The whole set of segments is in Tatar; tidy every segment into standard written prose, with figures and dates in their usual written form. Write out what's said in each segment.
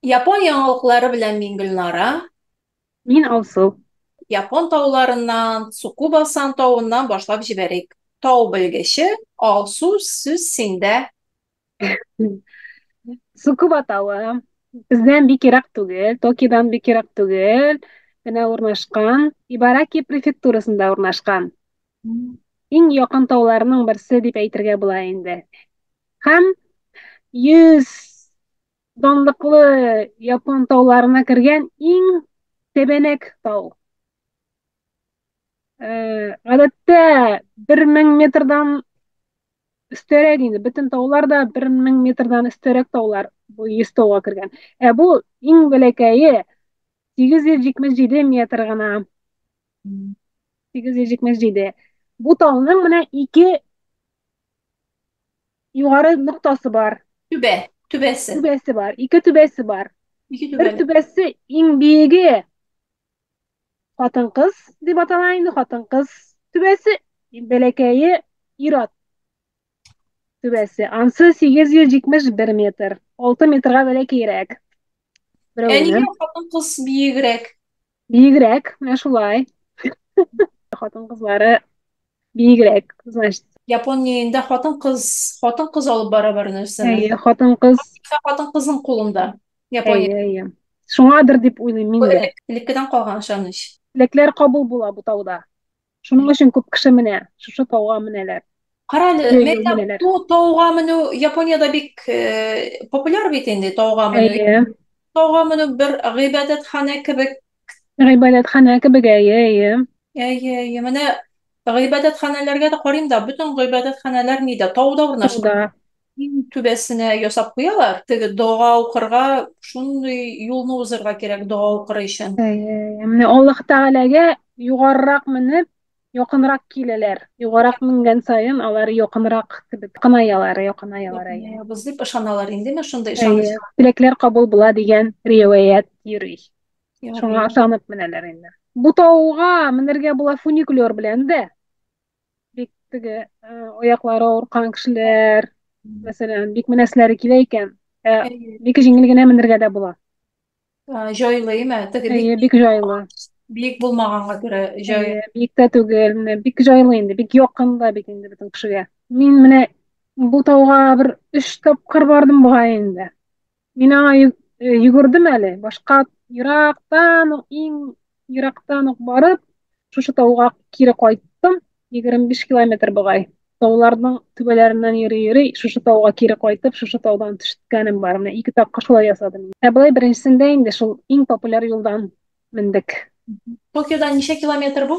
Япон яңалыклары белән мин Гөлнара. Мин Алсу. Япон тауларыннан, Цукуба-сан тавыннан башлап җибәрик. Тау белгече Алсу, сүз синдә. Цукуба тавы бездән бик ерак түгел, Токиодан бик ерак түгел, менә урнашкан, Ибараки префектурасында урнашкан. Иң якын тауларның берсе дип әйтергә була инде. Һәм 100 данлыклы япон тауларына кергән иң тәбәнәк тау. Гадәттә 1000 метрдан өстәрәк инде, бөтен таулар да 1000 метрдан өстәрәк таулар бу 100 тауга кергән. Ә бу иң бәләкәе 877 метр гына. 877. Бу тауның менә ике югары ноктасы бар. Түбә, түбәсе. Түбәсе бар, ике түбәсе бар. Ике Бер түбәле. түбәсе иң биеге хатын-кыз дип атала инде, хатын-кыз түбәсе, бәләкәе ир-ат түбәсе. Ансы 871 метр, 6 метрга бәләкәйрәк. Ә Берәүнең. нигә хатын-кыз биегрәк? Биегрәк, менә шулай. Хатын-кызлары биегрәк, значит. Япониядә хатын-кыз, хатын-кыз алып бара бар нәрсәне. Әйе, хатын-кыз. Хатын-кызның кулында. Япония. Әйе, әйе. Шуңадыр дип уйлыйм мин дә. Элеккедән калган ышаныч. Теләкләр кабул була бу тауда. Шуның өчен күп кеше менә, шушы тауга менәләр. Кара әле, Йөри мәктәп менәләр. бу тауга менү Япониядә бик популяр бит инде тауга менү. Әйе. Тауга менү бер гыйбадәтханә кебек. Гыйбадәтханә кебек, әйе, әйе. Әйе, әйе. Менә гыйбадәтханәләргә дә карыйм да, бөтен гыйбадәтханәләр нидә? Тауда урнашкан. Тауда. Иң түбәсенә ясап куялар. Теге дога укырга шундый юлны узырга кирәк дога укыр өчен. Әйе, әйе. Менә Аллаһ Тәгаләгә югарырак менеп, якынрак киләләр. Югарырак менгән саен алар якынрак кебек якынаялар, якынаялар, әйе. Якынаябыз дип ышаналар индеме, шундый ышаныч. Әйе, теләкләр кабул була дигән риваять йөри. Ярый. Шуңа ышанып менәләр инде. Бу тауга менергә була фуникулер белән дә. Бик теге аяклары авырткан кешеләр, мәсәлән, бик менәселәре килә икән, бик җиңел генә менергә дә була. Җайлы, име? Теге бик Әйе, бик җайлы. биек булмаганга күрә җай. Әйе, биек тә түгел, менә бик җайлы инде, бик якын да бит инде бөтен кешегә. Мин менә бу тауга бер 3 тапкыр бардым бугай инде. Мин аңа йөгердем әле, башка ерактан ук, иң ерактан ук барып, шушы тауга кире кайттым, 25 километр бугай. Тауларның түбәләреннән йөри-йөри, шушы тауга кире кайтып, шушы таудан төшкәнем бар. Менә ике тапкыр шулай ясадым. Ә болай беренчесендә инде шул иң популяр юлдан мендек. Токиодан ничә километр бу?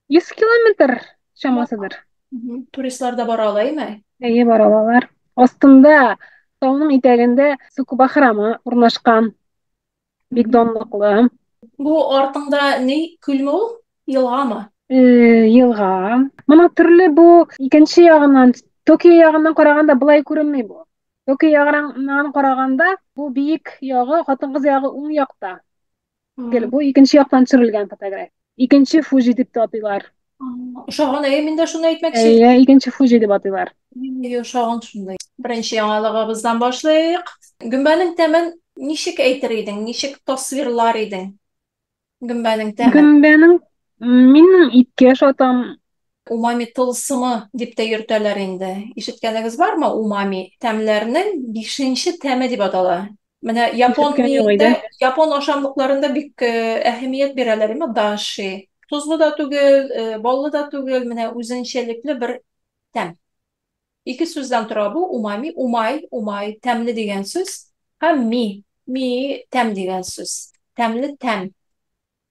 100 километр чамасыдыр. Туристлар да бара ала, әйме? Әйе, бара алалар. Астында, тауның итәгендә Цукуба храмы урнашкан. Бик данлыклы. Бу артыңда ни, күлме ул? Елгамы? Елга. Моның төрле бу икенче ягыннан, Токио ягыннан караганда болай күренми бу. Токио ягыннан караганда бу биек ягы, хатын-кыз ягы уң якта. Гел бу икенче яктан төшерелгән фотография. Икенче Фуҗи дип тә атыйлар. Ошаган, әйе, мин дә шуны әйтмәкче. Әйе, икенче Фуҗи дип атыйлар. Әйе, ошаган шундый. Беренче яңалыгыбыздан башлыйк. Гөмбәнең тәмен ничек әйтер идең, ничек тасвирлар идең? Гөмбәнең тәмен. Гөмбәнең мин иткә ошатам. Умами тылсымы дип тә йөртәләр инде. Ишеткәнегез бармы? Умами тәмләрнең бишенче тәме дип атала. Менә япон Ишеткән юк миендә, иде. япон ашамлыкларында бик әһәмият бирәләр, әмма даши. Тозлы да түгел, баллы да түгел, менә үзенчәлекле бер тәм. Ике сүздән тора бу, умами, умай, умай, тәмле дигән сүз, һәм ми, ми, тәм дигән сүз. Тәмле тәм.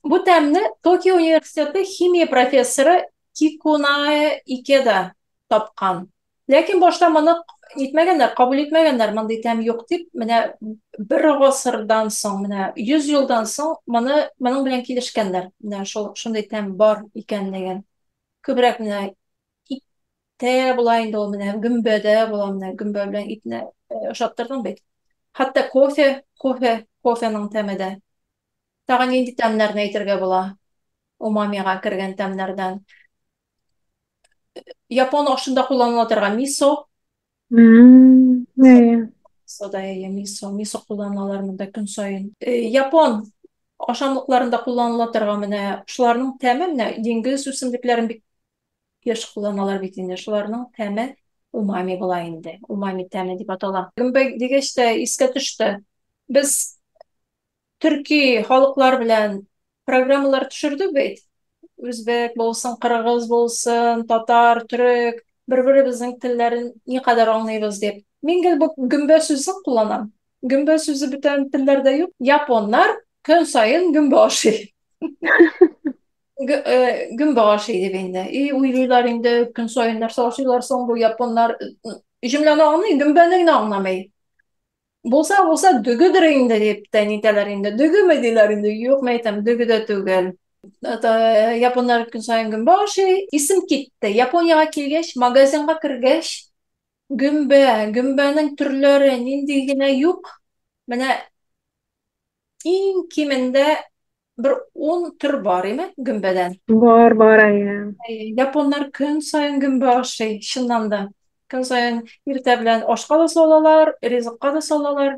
Бу тәмне Токио университеты химия профессоры Кикунае Икеда тапкан. Ләкин башта моны итмәгәннәр, кабул итмәгәннәр, мондый тәм юк дип, менә бер гасырдан соң, менә 100 елдан соң моны моның белән килешкәннәр. Менә шул шундый тәм бар икәнлеген. Күбрәк менә иттә була инде ул, менә гөмбәдә була, менә гөмбә белән итне ошаттырдың бит. Хәтта кофе, кофе, кофеның тәме дә. Тагын нинди тәмнәрне әйтергә була? Умамига кергән тәмнәрдән. Япон ашында кулланыла торган мисо. Әйе. Мисо да, әйе, мисо. Мисо кулланалар монда көн саен. Япон ашамлыкларында кулланыла торган менә шуларның тәме, менә диңгез үсемлекләрен бик еш кулланалар бит инде. Шуларның тәме умами була инде. Умами тәме дип атала. Гөмбә дигәч тә искә төште. Без төрки халыклар белән программалар төшердек бит. Үзбәк булсын, кыргыз булсын, татар, төрек, бер-беребезнең телләрен никадәр аңлыйбыз дип. Мин гел бу гөмбә сүзен кулланам. Гөмбә сүзе бүтән телләрдә юк. Японнар көн саен гөмбә ашый. Гөмбә ашый дип инде. И уйлыйлар инде, көн саен нәрсә ашыйлар соң бу японнар? Җөмләне аңлый, гөмбәне генә аңламый. Булса, булса, дөгедер инде дип тә нитәләр инде. Дөгеме диләр инде. Юк, мен әйтәм, дөге дә түгел. Это, японнар көн саен гөмбә ашый. Исем китте. Япониягә килгәч, магазинга кергәч, гөмбә, гөмбәнең төрләре нинди генә юк. Менә иң кимендә бер 10 төр бар име гөмбәдән? Бар, бар, әйе. Японнар көн саен гөмбә ашый, чыннан да. Көн саен иртә белән ашка да салалар, ризыкка да салалар.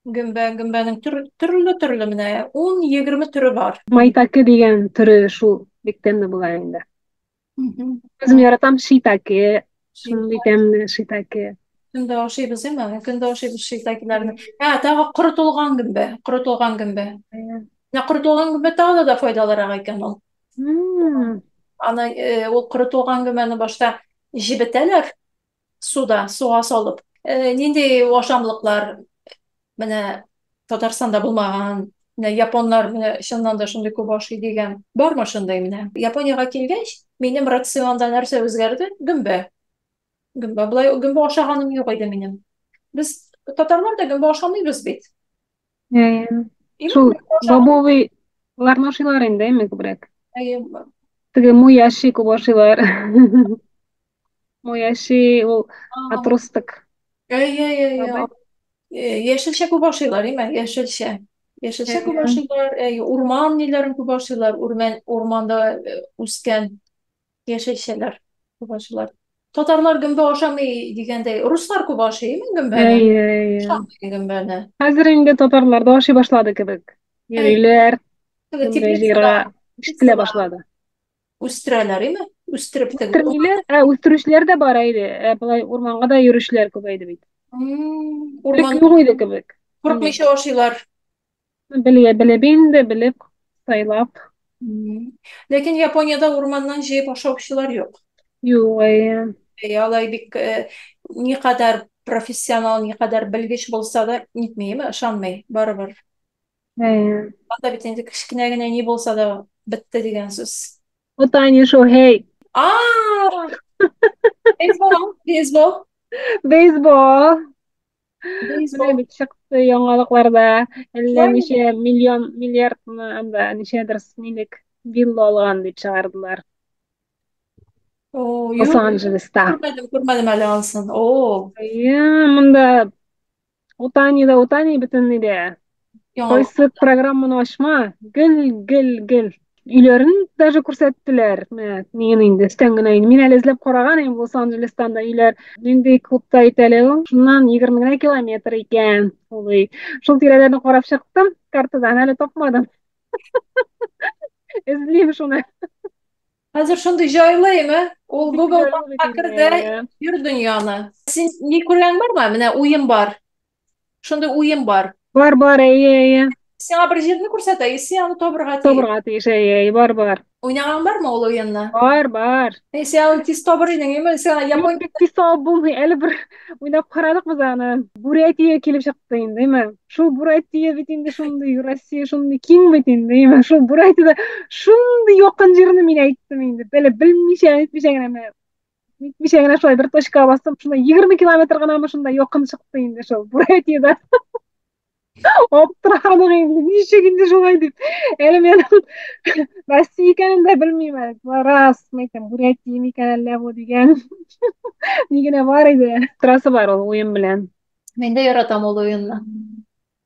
Гөмбә, гөмбәнең төрле-төрле менә 10-20 төре бар. Майтаке дигән төре шул бик тәмле була инде. Үзем яратам шитаке, шундый тәмле шитаке. Көндә ашыйбыз, әйме? Көндә ашыйбыз шитакеләрне. Ә, тагы корытылган гөмбә, корытылган гөмбә. Менә корытылган гөмбә тагы да файдалырак икән ул. Аны ул корытылган гөмбәне башта җебетәләр суда, суга салып. Нинди ашамлыклар менә Татарстанда булмаган, менә японнар менә чыннан да шундый күп ашый дигән. Бармы шундый менә? Япониягә килгәч, минем рационда нәрсә үзгәрде? Гөмбә. Гөмбә. Болай гөмбә ашаганым юк иде минем. Без татарлар да гөмбә ашамыйбыз бит. Шул бобовый ларны ашыйлар инде, әйме күбрәк. Теге муяши күп ашыйлар. Муяши ул отросток. Әйе, әйе, әйе. Яшелчә күп ашыйлар, әйме? Яшелчә. Яшелчә күп ашыйлар, әйе, урман ниләрен күп ашыйлар, урман, урманда үскән яшелчәләр күп ашыйлар. Татарлар гөмбә ашамый дигәндәй, руслар күп ашый, әйме гөмбәне? Әйе, әйе. Ашамый гөмбәне. Хәзер инде татарлар да ашый башлады кебек. Йөриләр, гөмбә җыярга ишетелә башлады. Үстерәләр, әйме? Үстереп теге. Үстермиләр, ә үстерүчеләр дә бар иде. Ә болай урманга да йөрүчеләр күбәйде бит. Урман юк иде кебек. Куркмыйча ашыйлар. Белә, белеп инде, белеп, сайлап. Ләкин Япониядә урманнан җыеп ашаучылар юк. Юк, әйе. Әйе, алай бик никадәр профессионал, никадәр белгеч булса да, нитмиме, ышанмый, барыбер. Әйе. Анда бит инде кечкенә генә ни булса да бетте дигән сүз. Отани Шохей. А! Бейсбол, бейсбол. Бейсбол. Менә бит чыкты яңалыкларда, әллә ничә миллион, миллиардны анда ничәдер нилек вилла алган дип чыгардылар. О, Лос-Анджелеста. Күрмәдем, күрмәдем әле анысын. О. Әйе, монда Отани да Отани бөтен нидә. Кайсы программаны ачма, гел, гел, гел. Өйләрен даже күрсәттеләр. Менә мин инде өстән генә инде. Мин әле эзләп караган идем Лос-Анджелестан да өйләр нинди клубта итәле ул. Шуннан 20 генә километр икән ул өй. Шул тирәләрне карап чыктым, картадан әле тапмадым. Эзлим шуны. Хәзер шундый җайлы, әйме? Ул Google Mapка керде, йөр дөньяны. Син ни күргән бармы? Менә уен бар. Шундый уен бар. Бар, бар, әйе, әйе. Сиңа бер җирне күрсәтә, и син аны табырга тиеш. Табырга тиеш, әйе, әйе, бар, бар. Уйнаган бармы ул уенны? Бар, бар. Әй, син аны тиз табыр идең, әйме? Сиңа Япония бик тиз табып булмый. Әле бер уйнап карадык без аны. Бурятия килеп чыкты инде, әйме? Шул Бурятия бит инде шундый, Россия шундый киң бит инде, әйме? Шул Бурятияда шундый якын җирне мин әйттем инде. Әле белмичә, әйтмичә генә менә. Нитмичә генә шулай бер точка бастым, шунда 20 километр гынамы шунда якын чыкты инде шул Бурятияда. Аптырадык инде, ничек инде шулай дип. Әле мен Россия икәнен дә белмим әле. Рас, мен әйтәм, Бурятия микән әллә бу дигән. Ни генә бар иде. Трасса бар ул уен белән. Мин дә яратам ул уенны.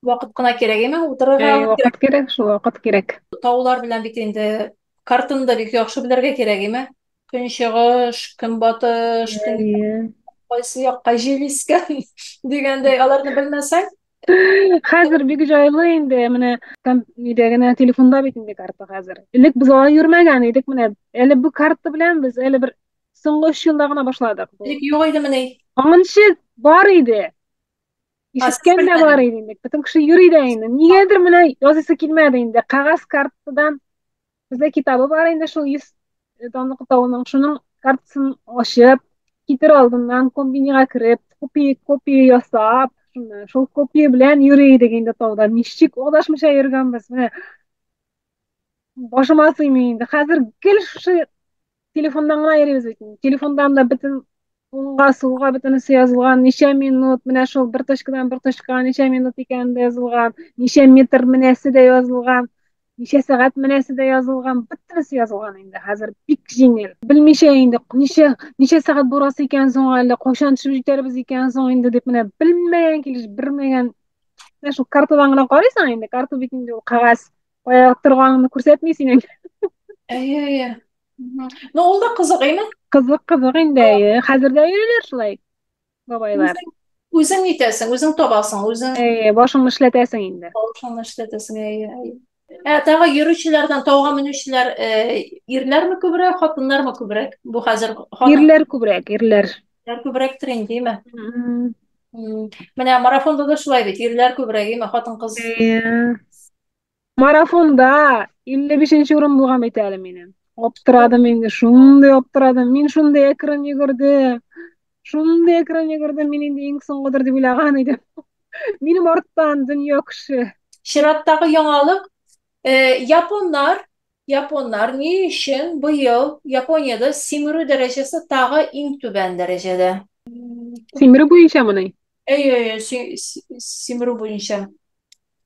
Вакыт кына кирәк, әйме? Утырырга Әй, вакыт кирәк, шул вакыт кирәк. Таулар белән бит инде картаны да бик яхшы белергә кирәк, әйме? Көнчыгыш, көнбатыш, Кайсы якка җил искән дигәндәй, аларны белмәсәң. Хәзер бик җайлы инде, менә нидә генә телефонда бит инде карта хәзер. Элек без алай йөрмәгән идек, менә әле бу карта белән без әле бер соңгы 3 елда гына башладык. Элек юк иде менә. Аңынчы бар иде. Ишеткән дә бар иде инде. Бөтен кеше йөри дә инде. Нигәдер менә язысы килмәде инде. Кәгазь картадан бездә китабы бар инде шул 100 данлык тавының шуның картасын ачып, китер алдыннан комбинига кереп, копия копия ясап, шуны шул копия белән йөри идек инде тауда. Ничек адашмыйча йөргәнбез. Менә башыма сыймый инде. Хәзер гел шушы телефоннан гына йөрибез бит. Телефондан да бөтен уңга, сулга бөтенесе язылган, ничә минут, менә шул бер точкадан бер точкага ничә минут икәне дә язылган, ничә метр менәсе дә язылган, ничә сәгать менәсе дә язылган, бөтенесе язылган инде. Хәзер бик җиңел. Белмичә инде ничә ничә сәгать барасы икән соң әле, кайчан төшеп җитәрбез икән соң инде дип менә белмәгән килеш, белмәгән. Менә шул картадан гына карыйсың инде, карта бит инде ул кәгазь. Кая торганыңны күрсәтми синең. Әйе, әйе. Ну, ул да кызык, әйме? Кызык, кызык инде, әйе. Хәзер дә йөриләр шулай, бабайлар. Үзең итәсең, үзең табасың, үзең. Әйе, башыңны эшләтәсең инде. Башыңны эшләтәсең, әйе, әйе. Ә тагы йөрүчеләрдән тауга менүчеләр ирләрме күбрәк, хатыннармы күбрәк? Бу хәзер хатын. Ирләр күбрәк, ирләр. Ирләр күбрәктер инде, әйме? Менә марафонда да шулай бит, ирләр күбрәк, әйме, хатын-кыз. Әйе. Марафонда 55 урын булган бит әле минем. Аптырадым инде, шундый аптырадым. Мин шундый әкрен йөгердем. Шундый әкрен йөгердем, мин инде иң соңгыдыр дип уйлаган идем. Минем арттан дөнья кеше. Чираттагы яңалык, японнар, японнар ни өчен быел Япониядә симерү дәрәҗәсе тагы иң түбән дәрәҗәдә? Симерү буенчамыни? Әйе, әйе, симерү буенча.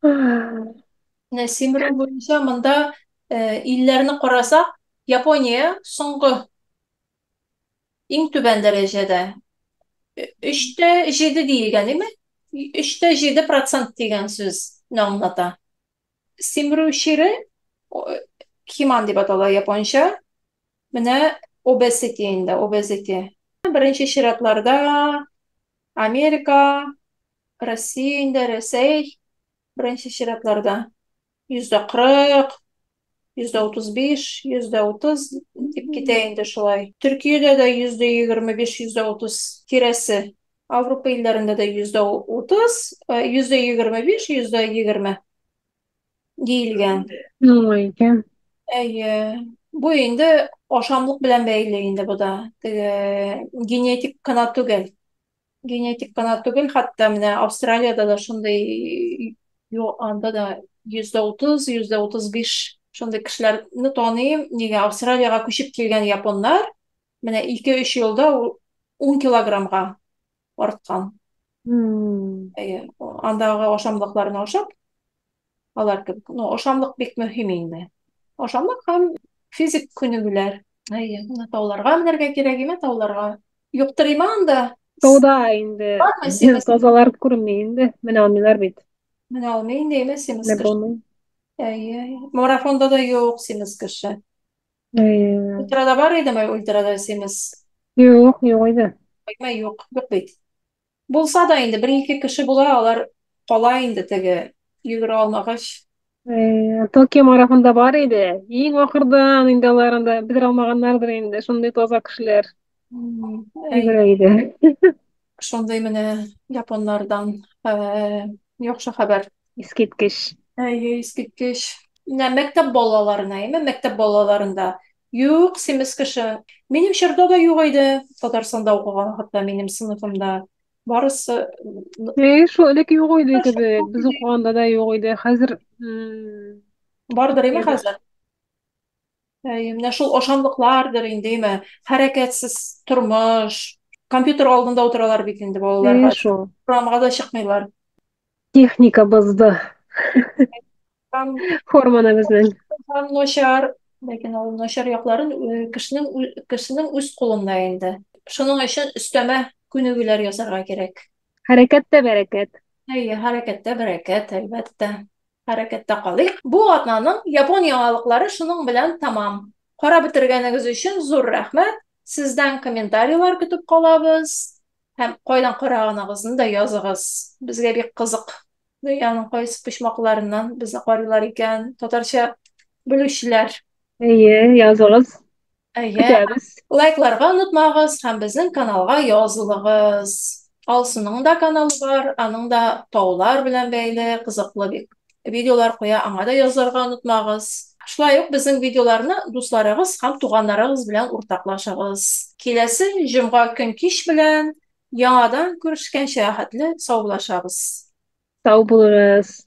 Менә симерү буенча монда илләрне карасак, Япония соңгы иң түбән дәрәҗәдә. 3,7 диелгән, әйме? 3,7% дигән сүзне аңлата. Симерү чире химан дип атала японча. Менә obesity инде, obesity. Беренче чиратларда Америка, Россия инде, Рәсәй беренче чиратларда. 40%, 35%, 30% дип китә инде шулай. Төркиядә дә 25%, 30% тирәсе. Авропа илләрендә дә 30%, 25%, 20% диелгән. Шулай икән. Әйе. Бу инде ашамлык белән бәйле инде бу да. Теге генетик кына түгел. Генетик кына түгел, хәтта менә Австралиядә дә шундый анда да 30%, 35% шундый кешеләрне таныйм. Нигә Австралиягә күчеп килгән японнар менә 2-3 елда 10 килограммга арткан. Әйе, андагы ашамлыкларны ашап, алар кебек. Ну, ашамлык бик мөһим инде. Ашамлык һәм физик күнегүләр. Әйе, менә тауларга менәргә кирәк име, тауларга. Юктыр име анда? Тауда инде тазалар күренми инде, менә алмыйлар бит. Менә алмый инде, әйме, симез кеше. Әйе, марафонда да юк симез кеше. Әйе. Ультрада бар идеме, ультрада симез? Юк, юк иде. Әйме, юк, юк бит. Булса да инде бер-ике кеше була, алар кала инде теге йөгерә алмагач. Токио марафонда бар иде. Иң ахырдан инде алар анда бетерә алмаганнардыр инде, шундый таза кешеләр. Йөгерә иде. Шундый менә японнардан яхшы хәбәр. Искиткеч. Әйе, искиткеч. Менә мәктәп балаларына, әйме, мәктәп балаларында юк симез кеше. Минем чорда да юк иде. Татарстанда укыган вакытта минем сыйныфымда барысы. Әй, шул элек юк иде кебек. Без укыганда да юк иде. Хәзер бардыр име хәзер? Әйе, менә шул ашамлыклардыр инде, әйме? Хәрәкәтсез тормыш. Компьютер алдында утыралар бит инде балалар. Әйе, шул. Урамга да чыкмыйлар. Техника бозды. Форманы безнең. Һәм начар, ләкин ул начар якларын кешенең үз кулында инде. Шуның өчен өстәмә күнегүләр ясарга кирәк. Хәрәкәттә бәрәкәт. Әйе, хәрәкәттә бәрәкәт, әлбәттә. Хәрәкәттә калыйк. Бу атнаның япон яңалыклары шуның белән тәмам. Карап бетергәнегез өчен зур рәхмәт. Сездән комментарийлар көтеп калабыз. Һәм кайдан караганыгызны да языгыз. Безгә бик кызык. Дөньяның кайсы почмакларыннан безне карыйлар икән, татарча белүчеләр. Әйе, языгыз. Әйе. Көтәбез. Лайкларга онытмагыз һәм безнең каналга язылыгыз. Алсуның да каналы бар, аның да таулар белән бәйле кызыклы бик видеолар куя, аңа да язылырга онытмагыз. Шулай ук безнең видеоларны дусларыгыз һәм туганнарыгыз белән уртаклашыгыз. Киләсе җомга көн кич белән яңадан күрешкәнчә хәтле саубуллашабыз. Сау булыгыз.